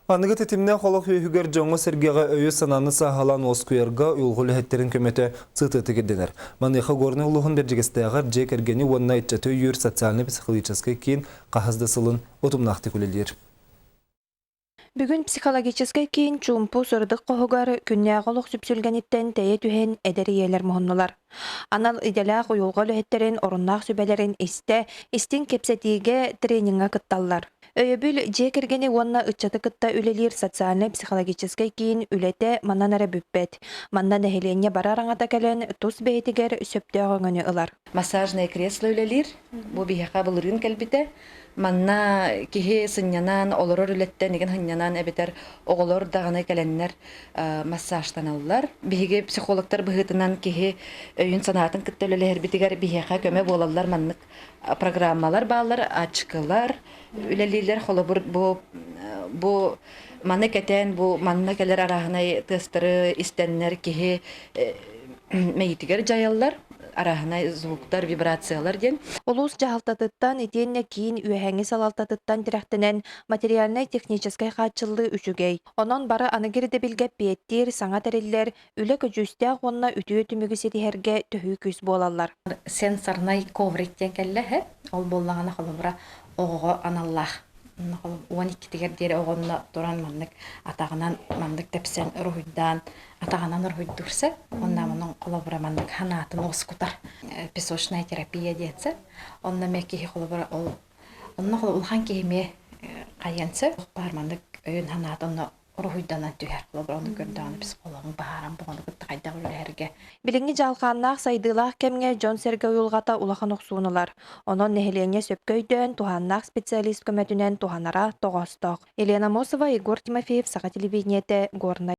Аныгы тэтимнээх олох үөһүгэр дьоҥҥо-сэргэҕэ өйү-санааны сааһылаан уоскуйарга уйулҕа үлэһиттэрин көмөтө сытыытык ирдэнэр. Маныаха Горнай улууһун Бэрдьигэстээҕэр дьиэ кэргэни уонна ыччаты өйүүр социальнай-психологическай киин хаһыс да сылын утумнаахтык үлэлиир. Бүгүн психологическай киин чуумпу сырдык хоһугар күннээҕи олох сүпсүлгэниттэн тэйэ түһэн эдэр ийэлэр муһуннулар. Анал идэлээх уйулҕа үлэһиттэрин оруннаах сүбэлэрин истэ, истиҥ кэпсэтиигэ, трениҥҥэ кытталлар. Өйөбүл дьиэ кэргэни уонна ыччаты кытта үлэлиир социальнай-психологическай киин үлэтэ манан эрэ бүппэт. Манна нэһилиэнньэ бары араҥата кэлэн тус бэйэтигэр сөптөөх өҥөнү ылар. Массажное кресло үлэлиир. Бу биһиэхэ былырыын кэлбитэ. Манна киһи сынньанан, олорор үлэттэн игин сынньанан эбэтэр оҕолор даҕаны кэлэннэр массажтаналлар. Биһиги психологтар быһыытынан киһи өйүн-санаатын кытта үлэлэһэрбитигэр биһиэхэ көмө буолаллар маннык программалар бааллар, ачыкылар үлэлииллэр. Холобур, бу маны кэтэн, бу манна кэлэр арааһынай тыастары истэннэр киһи мэйиитигэр дьайаллар, арааһынай звуктар, вибрациялар диэн. Улуус дьаһалтатыттан итиэннэ киин үөһээҥҥи салалтатыттан тирэхтэнэн материальнай-техническэй хааччыллыы үчүгэй. Онон бары аныгы ирдэбилгэ эппиэттиир саҥа тэриллэр үлэ көдьүүстээх уонна үтүө түмүгү ситиһэргэ төһүү күүс буолаллар. Сенсорнай коврик диэн кэллэ, ол буоллаҕына холобура оҕоҕо аналлаах 12-тигэр диэри оҕонно туран маннык атаҕынан маннык тэпсэн уруһуйдаан атаҕынан уруһуйдуур сөп. Онно онон холобура маннык ханаатын уоскутар песочная терапия диэн сөп. Онно эмиэ киһи холобура ол онно улахан киһи эмиэ хайыан сөп. Баар маннык өйүн ханаатын онно уруһуйданан түһэр. Холобура ону көрдөҕүнэ психологын баһааран буҕаны кытта хайдах үлэлэһэргэ. Билиҥҥи дьалхааннаах сайдыылаах кэмҥэ дьон-сэргэ уйулҕата улахан охсууну ылар. Онон нэһилиэнньэ сөпкө өйдөөн, туһааннаах специалист көмөтүнэн туһанара тоҕоостоох. Елена Амосова, Егор Тимофеев, Саха телевидениетэ, Горнай.